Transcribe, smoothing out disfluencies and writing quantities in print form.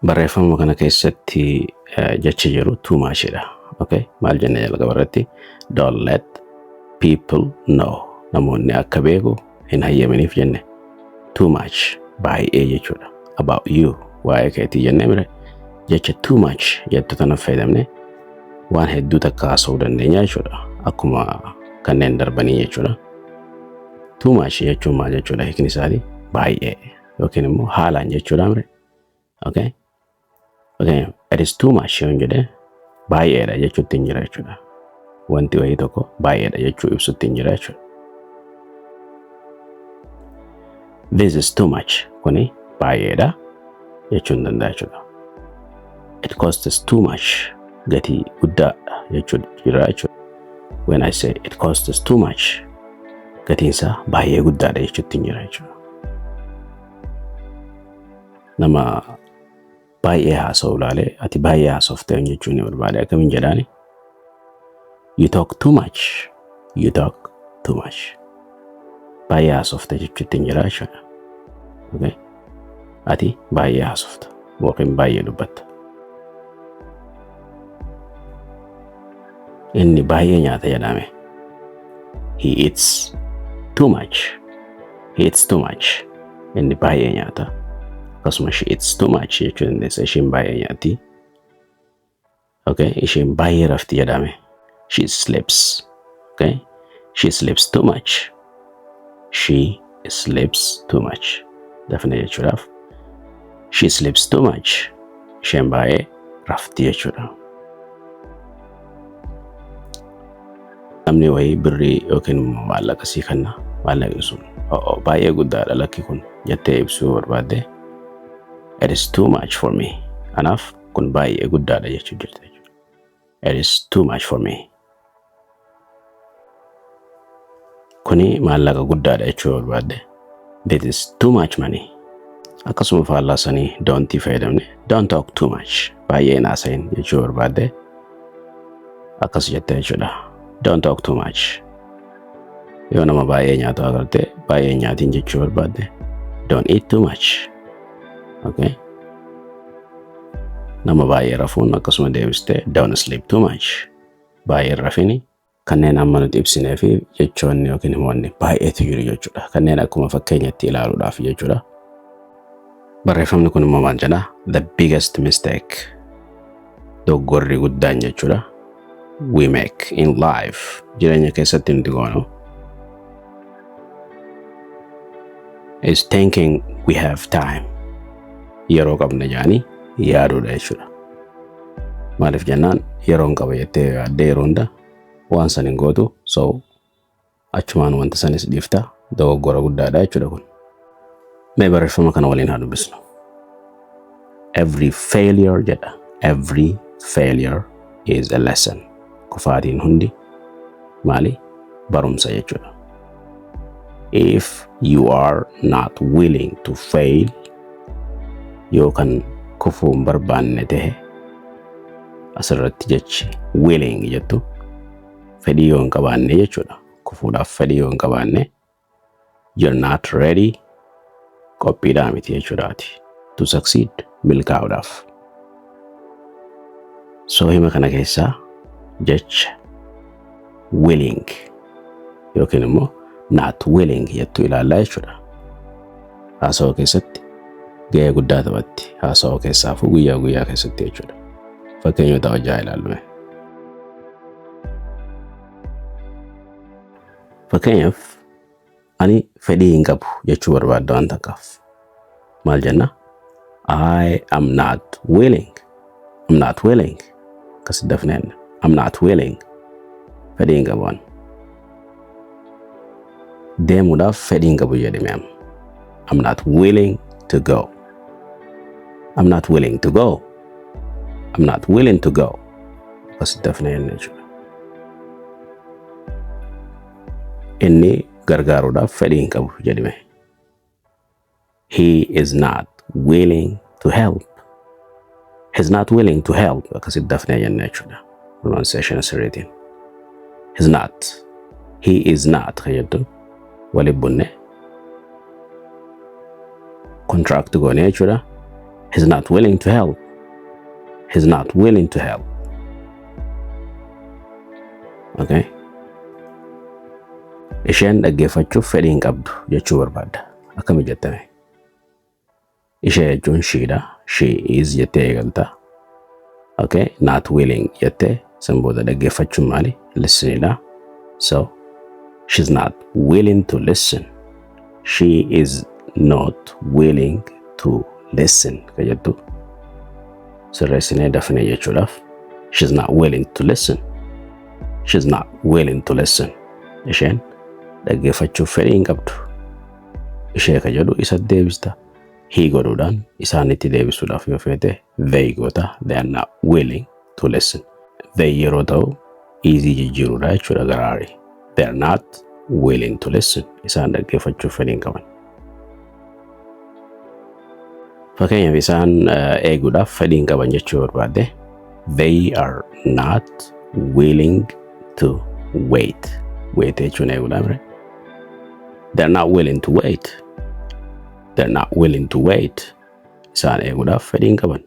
Barreeffama kana keessatti jechi jiru too much dha. Okay? Maal jenne jalqaba irratti? Don't let people know. Namoonni akka beeku hin hayyaminiif jenne. Too much baay'ee jechuudha. About you waa'ee keetii jennee mire jecha too much jettu tana fayyadamne waan hedduu takka haasa'uu dandeenya jechuudha. Akkuma kanneen darbanii jechuudha. Too much jechuun maal jechuudha hiikni isaati? Baay'ee yookiin immoo haalaan jechuudha mire. Okay? Okay, it is too much yoon jedhe baay'eedha jechuutti hin jira jechuudha. Wanti wayii tokko baay'eedha jechuu ibsutti hin jira jechuudha. This is too much kuni baay'eedha jechuu hin danda'a jechuudha. It costs too much gatii guddaadha jechuu jira jechuudha. When I say it costs too much gatiinsaa baay'ee guddaadha jechuutti hin jira jechuudha. Nama baay'ee haasa'u ilaalee ati baay'ee haasofte jechuun ni barbaade akkamiin jedhaani? You talk too much. You talk too much. Baay'ee haasofte jechuutti hin jira jechuudha. Okay? Ati baay'ee haasofta yookiin baay'ee dubbatta. Inni baay'ee nyaata jedhame. He eats too much. He eats too much. Inni baay'ee nyaata. Akkasuma she eats too much jechuu dandeessa. Isheen baay'ee nyaatti. Okay? Isheen baay'ee rafti jedhame. She sleeps. Okay? She sleeps too much. She sleeps too much. Dafne jechuudhaaf. She sleeps too much. Isheen baay'ee rafti jechuudha. Namni wayii birrii yookiin immoo maallaqa sii kenna. Maallaqni sun o'o baay'ee guddaadha lakki kun jettee ibsuu yoo barbaadde it is too much for me. Anaaf kun baay'ee guddaadha jechuu jirta jechuudha. It is too much for me. Kuni maallaqa guddaadha jechuu yoo barbaadde this is too much money. Akkasuma faallaa sanii don't fayyadamne don't talk too much baay'ee hin haasayin jechuu yoo barbaadde akkas jette jechuudha. Don't talk too much. Yoo nama baay'ee nyaatu agarte baay'ee hin nyaatiin jechuu barbaadde don't eat too much. Okay? Nama baay'ee rafuun akkasuma deebistee don't sleep too much. Baay'ee hin rafini. Kanneen amma nuti ibsinee fi jechoonni yookiin himoonni baay'eetu jiru jechuudha. Kanneen akkuma fakkeenyatti ilaaluudhaaf jechuudha. Barreeffamni kun immoo maal jedha? The biggest mistake. Dogoggorri guddaan jechuudha. We make in life. Jireenya keessatti nuti goonu. Is thinking we have time. Yeroo qabna jedhanii yaaduudha jechuudha. Maaliif jennaan yeroon qaba jettee yaaddee yeroo hunda waan san hin gootu so achumaan wanta sanis dhiifta dogoggora guddaadha jechuudha kun. Mee barreeffama kana waliin haa dubbisnu. Every failure jedha. Every failure is a lesson. Kufaatiin hundi maali? Barumsa jechuudha. If you are not willing to fail yoo kan kufuu hin barbaanne tahe asirratti jechi willing jettu fedhii yoo hin qabaanne jechuudha. Kufuudhaaf fedhii yoo hin qabaanne you're not ready qophiidhaa miti jechuudhaati. To succeed milkaa'uudhaaf. So hima kana keessaa jecha willing yookiin immoo not willing jettu ilaallaa jechuudha. Haasawaa keessatti gahee guddaa taphatti. Haasawaa keessaafuu guyyaa guyyaa keessatti jechuudha. Fakkeenyota hojjaa ilaallume. Fakkeenyaaf ani fedhii hin qabu jechuu barbaadda waan takkaaf. Maal jenna? I am not willing. I'm not willing. Akkas dafneen. I'm not willing. Fedhii hin qabu ani. Deemuudhaaf fedhii hin qabu jedhame amma. I'm not willing to go. I'm not willing to go. I'm not willing to go. Akkas dafnee jenna jechuudha. Inni gargaaruudhaaf fedhii hin qabu jedhime. He is not willing to help. He's not willing to help. Akkasitti dafnee jenna jechuudha. Pronunciation sirriitiin. He's not. He is not kan jettu walitti bunne. Contract goone jechuudha. He's not willing to help. He's not willing to help. Okay. Isheen dhaggeeffachuuf fedhii hin qabdu jechuu barbaadda. Akkami jettame? Ishee jechuun she dha. "She is" jettee eegalta. Okay. "Not willing" jettee, san booda dhaggeeffachuun maali? Listen idha. So she's not willing to listen. "She is not willing to listen" ka jettu sirreessinee dafnee jechuudhaaf, she's not willing to listen. She's not willing to listen. Isheen dhaggeeffachuuf fedhii hin qabdu. Ishee ka jedhu isa deebista. He godhuudhaan isaanitti deebisuudhaaf yoo feete they goota. They are not willing to listen. They yeroo ta'u is jijjiiruudha jechuudha gara are. They are not willing to listen. Isaan dhaggeeffachuuf fedhii hin qaban. Fakkeenyaaf, isaan eeguudhaaf fedhii hin qaban jechuu barbaadde, they are not willing to wait. Wait jechuun eeguudha mire. They are not willing to wait. They are not willing to wait. Isaan eeguudhaaf fedhii hin qaban.